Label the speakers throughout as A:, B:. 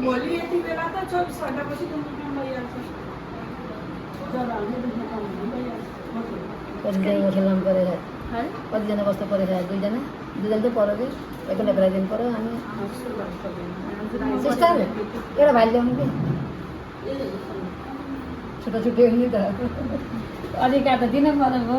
A: भोलि यति बेला त 24 घण्टापछि तिम्रो काम भइहाल्छ। जब हामीले दुख्ने काम हुनु भइहाल्छ।
B: कतिजना खेल्नु परेर कतिजना बस्नु परेर दुईजना त पऱ्यो कि एकैवटा बेलाइदिनु पऱ्यो अनि सिस्टर एउटा भाइ ल्याउनु कि छुट्टा छुट्टै हुने त अलिक काट्दा दिन पर्यो।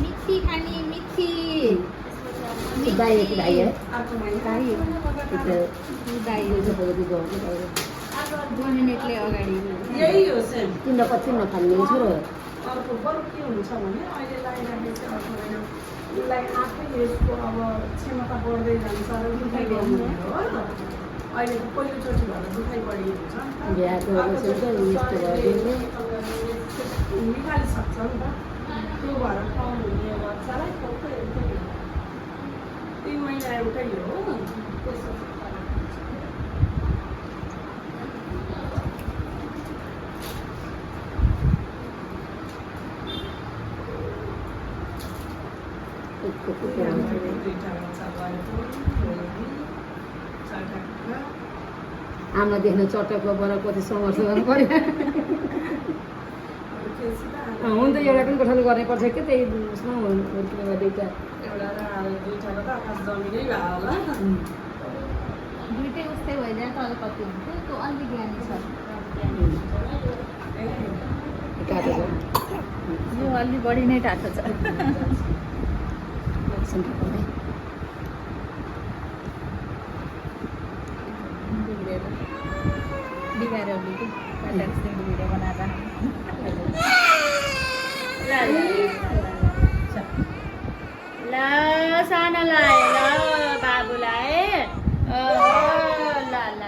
C: मिठी खानी मिठी
B: दाई है
C: दाई मिनेटले अगाडि
A: यही हो सेम।
B: तिम्रो कति नखाने छोरो
A: अर्को बरु के हुन्छ भने अहिले लगाइराखेको चाहिँ अर्को होइन उसलाई आफै यसको अब क्षमता बढ्दै जान्छ र दुखाइ गर्नु हो। अहिले त पहिलोचोटि भएर दुखाइ बढी हुन्छ निकालिसक्छ नि त त्यो भएर कम हुने बच्चालाई फोटो एउटै 3 महिना एउटै हो त्यसो
B: आमा देख्न चटकको बडा कति सङ्घर्ष गर्नु पर्यो। हुन त एउटा पनि गोठालो गर्नुपर्छ कि त्यही उसमा हुर्किने दुईवटा
A: एउटा र दुईटाको त आकाश जमिनै भयो होला।
C: दुइटै उस्तै भइदिए त अलिक कति हुन्छ त्यो अलिक ज्ञानी छ
B: काटेको
C: यो अलि बढी नै टाटो छ बिगाएर भिडियो बनाएर ल सानोलाई ल बाबुलाई ल ल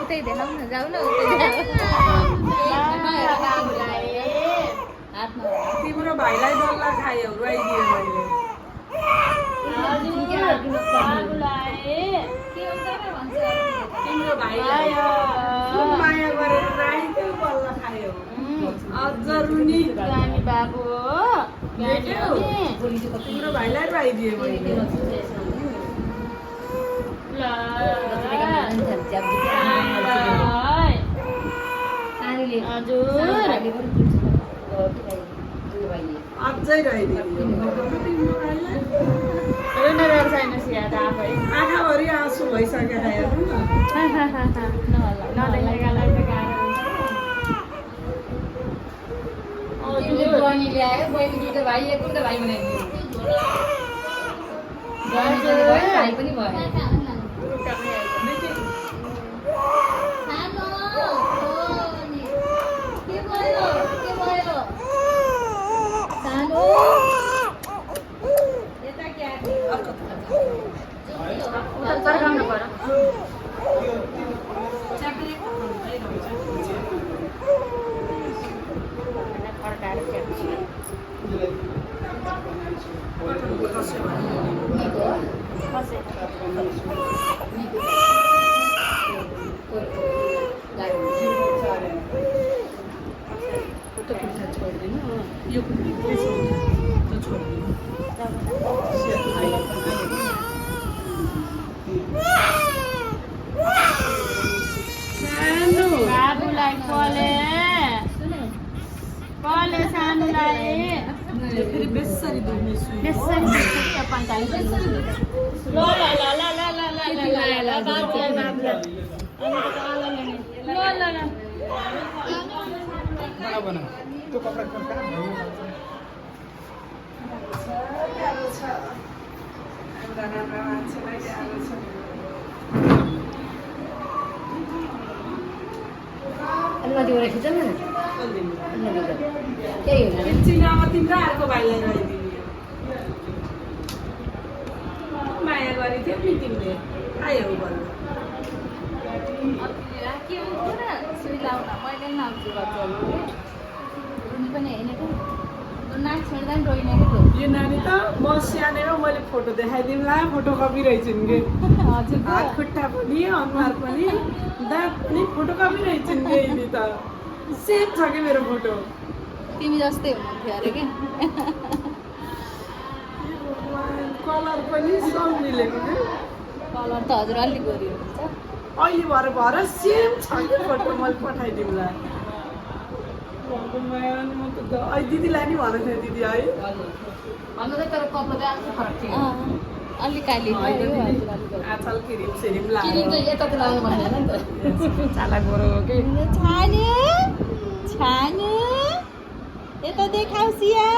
C: उतै देखाउ न जाऊ न उतै बाबुलाई हातमा
A: तिम्रो भाइलाई डल्ला खायो रुवाइदियो मैले
C: बाबुलाई के हुन्छ र भन्छ
A: तिम्रो भाइलाई खुब माया गरेर राइदियो बल्ल खायो अझ रुनी
C: ज्ञानी बाबु हो
A: तिम्रो भाइलाई रुवाइदियो मैले अझै रुवाइदियो तिम्रो भाइलाई आँखाभरि आँसु भइसक्यो हेर्नु न
B: बहिनी ल्यायो बहिनी दुईवटा भाइ एक दुईवटा भाइ बनाइदियो भाइ पनि भयो
C: फर्काउनु पर्यो
A: यो
C: बाबुलाई कले कले सानोलाई
A: फेरि बेसरी दुख्ने
C: त्यसरी 45 ल ल ल ल ल ल ल बाबुलाई ल ल ल
D: बना तो कपड़ा करता है
B: अनुमति गरेको खिच न त्यही हो
A: चिनामा तिम्रो अर्को भाइलाई रहिदिने माया गरेको थियो नि तिमीले आयो भन्नु
C: के हो र सुई लाउन मैले पनि लाउँछु बच्चाहरू पनि होइन नाक छेड्दा नि रोइने क्या त्यो
A: यो नानी त म सानैमा मैले फोटो देखाइदिउँला फोटोकपी रहेछन् कि
C: हजुर
A: हात खुट्टा पनि अनुहार पनि दाँत पनि फोटोकपी रहेछन् कि यिनी त सेम छ कि मेरो फोटो
C: तिमी जस्तै हुनुहुन्थ्यो अरे के
A: कलर पनि सब मिलेको क्या
C: कलर त हजुर अलिक गोरी हुनुहुन्छ
A: अहिले भएर सेम छ कि फोटो मैले पठाइदिउँला दिदीलाई नि भनेको थियो दिदी है
B: भन्नु चाहिँ तर कपडा चाहिँ आफै फरक थियो
C: अलिक काली
A: आचल क्रिम सेरिम
B: किरिम
A: लाग्यो
B: चाहिँ यतातिर लाग्यो भन्ने होइन नि त
A: चाला गोरो हो कि
C: छानु छानु यता देखाउ सिया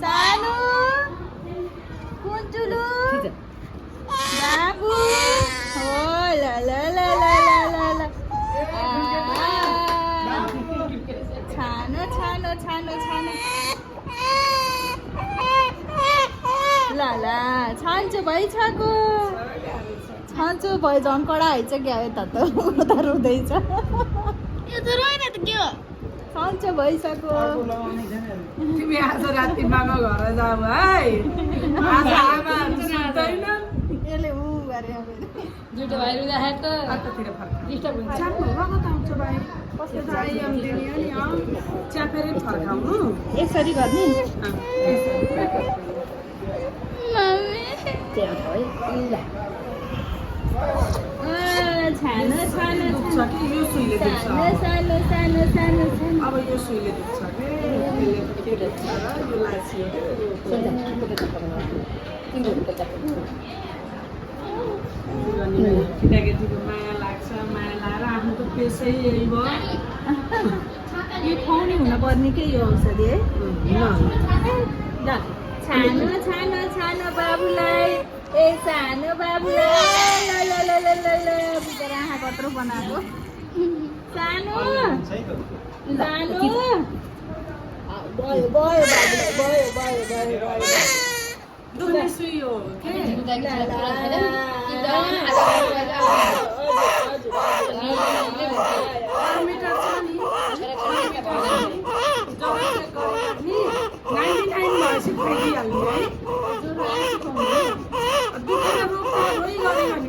C: सानो कुन्चुलु बाबु हो ला ला ला ला ला ला छानो छानो छानो छानो ला ला छान्छु भइसक्यो छान्छु भयो झन् कडा आइसक्यो यता त उता रुँदैछ यो त रोइन त के हो छान्छु भइसक्यो
A: तिमी आज राति मामा घर जाऊ है आज आमाहरू सुत्दैन
C: यसले ऊ गरे
B: दुइटा भाइ रुँदाखेरि त
A: कतातिर फर्क
B: डिस्टर्ब हुन्छ
A: चाप्नु भएको त आउँछ भाइ कस्तो चाहिँ दिने अनि च्यापेरै फर्काउनु
C: यसरी गर्ने
B: त्यहाँ छ है ल
C: छानो छानो
A: दुख्छ कि यो सुईले दुख्छ
C: सानो सानो सानो सानो सानो
A: अब यो सुईले दुख्छ कि यसले के दुख्छ र यो लासी हो केटाकेटीको माया लाग्छ माया लाएर आफ्नो त पेसै यही भयो
C: यो खुवाउने हुनुपर्ने के यो औषधि है ल छानो छानो छानो बाबुलाई ए सानो बाबुलाई ल ल ल ल ल ल बिचरा आँखा कत्रो बनाएको सानो सानो भयो भयो बाबुलाई भयो भयो भयो भयो
A: दुख्ने सुई हो के मिटर छ नि 99 भएपछि खाइदिइहाल्नु है दुखेर रोक्दा रोइ गऱ्यो भने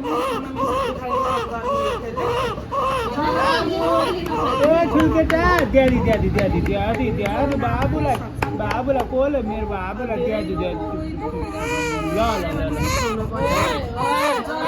D: ठुल्केटा daddy daddy daddy daddy daddy बाबुलाई कोले मेरो बाबुलाई ड्याडी ड्याडी ल ल ल ल